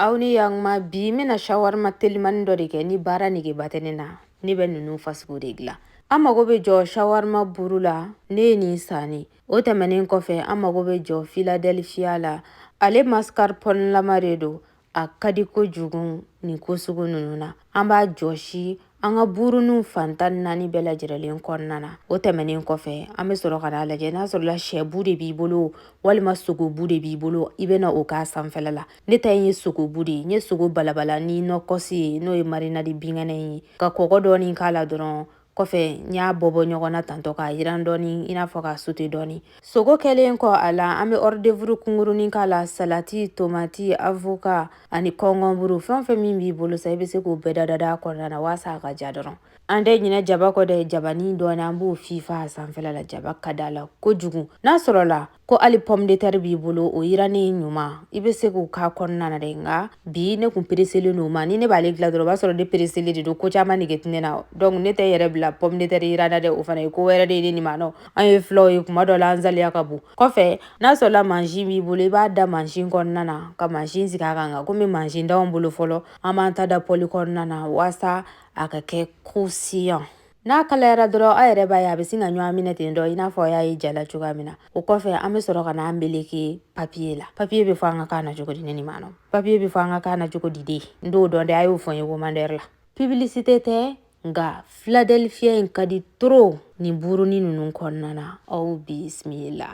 Aw ni yakuma. Bi n bɛna shawarma telimani dɔ de kɛ. Ni baara negeba tɛ ne na, ne bɛ ninnu fasugu de dilan. An mago bɛ jɔ shawarma buru la, ne ye nin sanni. O tɛmɛnen kɔfɛ, an mago bɛ jɔ Philadelphia la. Ale mascarpone lama de don, a ka di kojugu nin ko sugu ninnu na. An b'a jɔsi an ka buruninw fan 14 bɛɛ lajɛlen kɔnɔna na. O tɛmɛnen kɔfɛ, an bɛ sɔrɔ ka n'a lajɛ n'a sɔrɔla sɛbu de b'i bolo walima sogobu de b'i bolo, i bɛna o k'a sanfɛla la. Ne ta in ye sogobu de ye. N ye sogo balabala ni Nokoss ye, n'o ye marinade binkɛnɛ ye, ka kɔgɔ dɔɔni k'a la dɔrɔn. Kɔfɛ n y'a bɔbɔ ɲɔgɔn na tantɔ k'a yiran dɔɔni, i n'a fɔ k'a sauté dɔɔni. Sogo kɛlen kɔ a la, an bɛ hors d'œuvre kunkurunin k'a la: salati, tomati, avocat ani concombre. Fɛn o fɛn min b'i bolo sa, i bɛ se k'o bɛɛ da da a kɔnɔna na walasa a ka ja dɔrɔn. An tɛ ɲinɛ jaba kɔ dɛ. Jabani dɔɔni, an b'o fifa a sanfɛla la. Jaba ka d'a la kojugu. N'a sɔrɔla ko hali pomme de terre b'i bolo, o yirannen ɲuman, i bɛ se k'o k'a kɔnɔna na dɛ. Nka bi ne kun pereselen don ma. Ni ne b'ale dilan dɔrɔn, o b'a sɔrɔ ne pereselen de don, ko caman nege tɛ ne na. Donc ne tɛ n yɛrɛ bila pomme de terre yiran na dɛ, o fana ye ko wɛrɛ de ye. Ne ni ma nɔ, an ye filaw ye, kuma dɔ la an zaliya ka bon. Kɔfɛ, n'a sɔrɔla mansin b'i bolo, i b'a da mansin kɔnɔna na ka mansin sigi a kan. Nka komi mansin t'anw bolo fɔlɔ, an b'an ta da poêle kɔnɔna na walasa a ka kɛ croustillant. N'a kalayara dɔrɔn, aw yɛrɛ b'a ye a bɛ sin ka ɲɔgɔn minɛ ten dɔ, i n'a fɔ a y'a ye ja la cogoya min na. O kɔfɛ, an bɛ sɔrɔ ka n'an meleke papier la. Papier bɛ fɔ an ka kan na cogo di? Ne ni ma nɔ, papier bɛ fɔ an ka kan na cogo di de? N t'o dɔn dɛ, a y'o fɔ n ye commentaire la. Publicité tɛ, nka Philadelphia in ka di trop nin burunin ninnu kɔnɔna na. Aw bisimila.